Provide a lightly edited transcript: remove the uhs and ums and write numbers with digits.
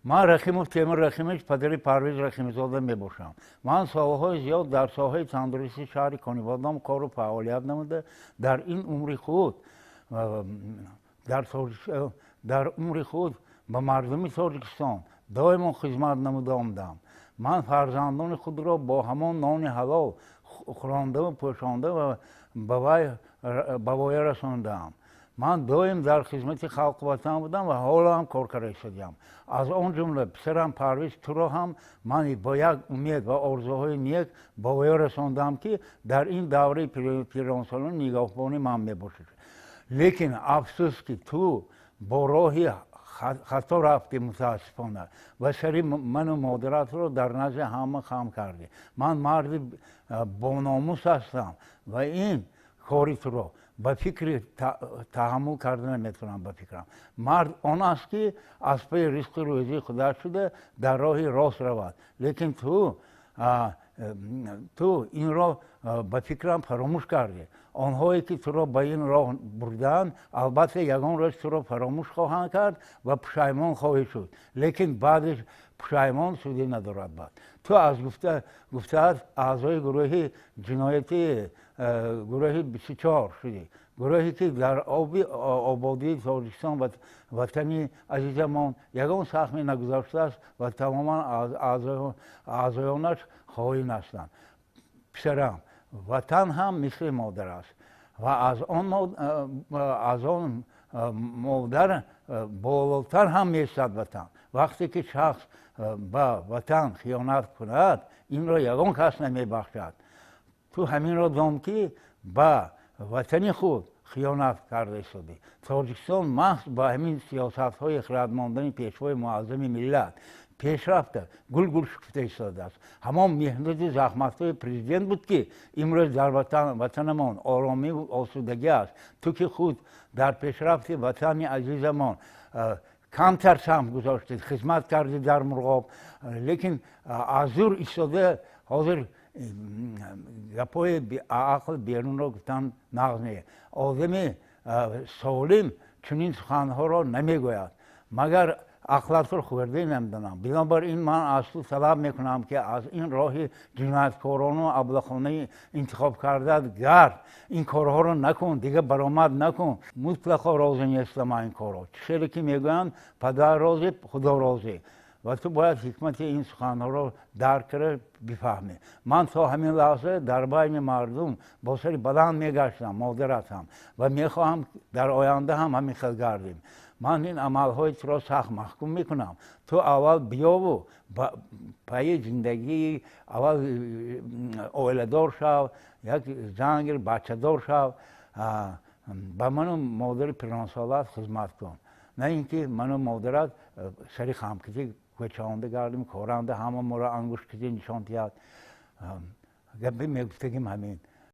Ман Рахимов Темур Рахимович, падари Парвиз Рахимзода мебошам. Ман солҳои зиёд дар соҳаи тандурустии шаҳри Конибодом кору фаъолият намуда, дар ин умри худ дар умри худ ба мардуми Тоҷикистон доимо хизмат намуда омадам. Ман фарзандони худро бо ҳамон нони ҳалол хӯрондаву пӯшонда ва ба воя расондаам. Ман доим дар хизмати халқу ватан будам ва ҳоло ҳам кор карда истодаам. Аз он ҷумла писарам Парвиз, туро ҳам ман бо як умед ва орзуҳои нек ба воя расондам, ки дар ин давраи пиронсолон нигаҳбони ман мебошад. Лекин афсӯс, ки ту бо роҳи хато рафтӣ, мутаассифона, ва сари ману модаратро дар назди ҳама хам кардӣ. Ман марди бономус ҳастам ва ин кори туро ба фикри таҳаммул карда наметавонам. Ба фикрам, мард он аст, ки аз паи ризқу рӯзии худаш шуда дар роҳи рост равад. Лекин ту инро, ба фикрам, фаромӯш кардӣ. Онҳое ки туро ба ин роҳ бурдаанд, албатта, ягон рӯз туро фаромӯш хоҳанд кард ва пушаймон хоҳӣ шуд, лекин баъди пушаймон суде надорад. Баъд ту аз гуфтааст аъзои гурӯҳи ҷиноятӣ, гурӯҳи 24 шудӣ, гурӯҳе ки дар оби ободии Тоҷикистон ва ватани азизамон ягон саҳме нагузоштааст ва тамоман аъзоёнаш хоин ҳастанд. Писарам, ватан ҳам мисли модар аст ва аз он модар болотар ҳам меистад ватан. Вақте ки шахс ба ватан хиёнат кунад, инро ягон кас намебахшад. Ту ҳаминро дон, ки ба ватани худ хиёнат карда истодӣ. Тоҷикистон маҳз ба ҳамин сиёсатҳои хирадмандони Пешвои Муаззами миллат пешрафта, гулгул шукуфта истодааст. Ҳамон меҳнату заҳматҳои Президент буд, ки имрӯз дар ватанамон оромиву осудагӣ аст. Ту ки худ дар пешрафти ватани азизамон камтар саҳм гузоштед, хизмат кардӣ дар Мурғоб, лекин аз дур истода ҳозир гапҳои ақл берунро гуфтан нағз не. Одами солим чунин суханҳоро намегӯяд, магар ақлатро хӯрдӣ, намедонам. Бинобар ин ман аз ту талаб мекунам, ки аз ин роҳи ҷинояткорону аблаҳонаи интихоб кардаат гард, ин корҳоро накун, дигар баромад накун. Мутлақо розӣ нестам ин корро. Чӣ хеле ки мегӯянд, падар розӣ, Худо розӣ, ва ту бояд ҳикмати ин суханҳоро дарк карда бифаҳмӣ. Ман то ҳамин лаҳза дар байни мардум бо сари баланд мегаштам, модаратам, ва мехоҳам дар оянда ҳам ҳамин хел гардем. Ман ин амалҳои туро сахт маҳкум мекунам. Ту аввал биёву пайи зиндагии, аввал оиладор шав, як зан гир, бачадор шав, ба ману модари пиронсолат хизмат кун, на ин ки ману модарат сари хамкитӣ кӯчаонда гардем, коранда ҳама моро ангушт китӣ нишон диҳад. Гапи мегуфтагим ҳамин.